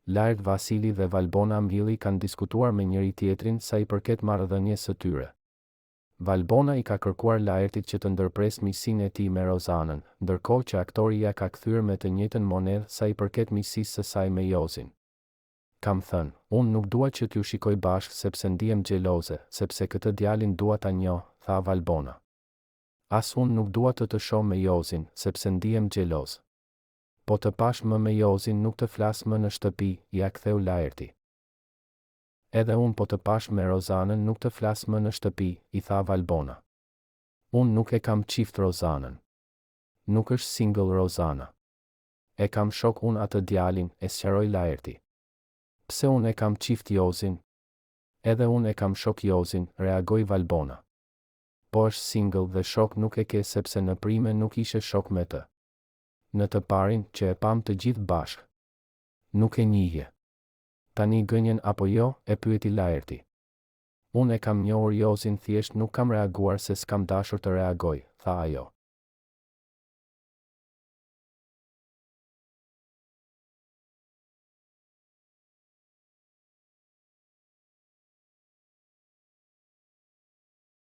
Laert Vasili dhe Valbona Mhilli kanë diskutuar me njëri-tjetrin sa i përket marrëdhënies së tyre. Valbona i ka kërkuar Laertit që të ndërpresë miqësinë e tij me Rozanën, ndërkohë që aktori ia ka kthyer me të njëjtën monedhë sa i përket miqësisë së saj me Jozin. Kam thënë, unë nuk dua që t'ju shikoj bashkë sepse ndihem xheloze, sepse këtë djalin dua ta njoh, tha Valbona. As unë nuk dua të të shoh me Jozin, sepse ndihem xheloz. Po të pashë më me Jozin nuk të flas më në shtëpi, ia ktheu Laerti. Edhe unë po të pashë me Rozanën nuk të flas më në shtëpi, i tha Valbona. Unë nuk e kam çift Rozanën. Nuk është single Rozana. E kam shok unë atë djalin, e sqaroi Laerti. Pse unë e kam çift Jozin? Edhe unë e kam shok Jozin, reagoi Valbona. Po është single dhe shok nuk e ke sepse në prime nuk ishe shok me të. Në të parin, që e pamë të gjithë bashkë. Nuk e njihje. Tani gënjen apo jo, e pyeti Laerti. Unë e kam njohur Jozin thjesht nuk kam reaguar se s'kam dashur të reagoj, tha ajo.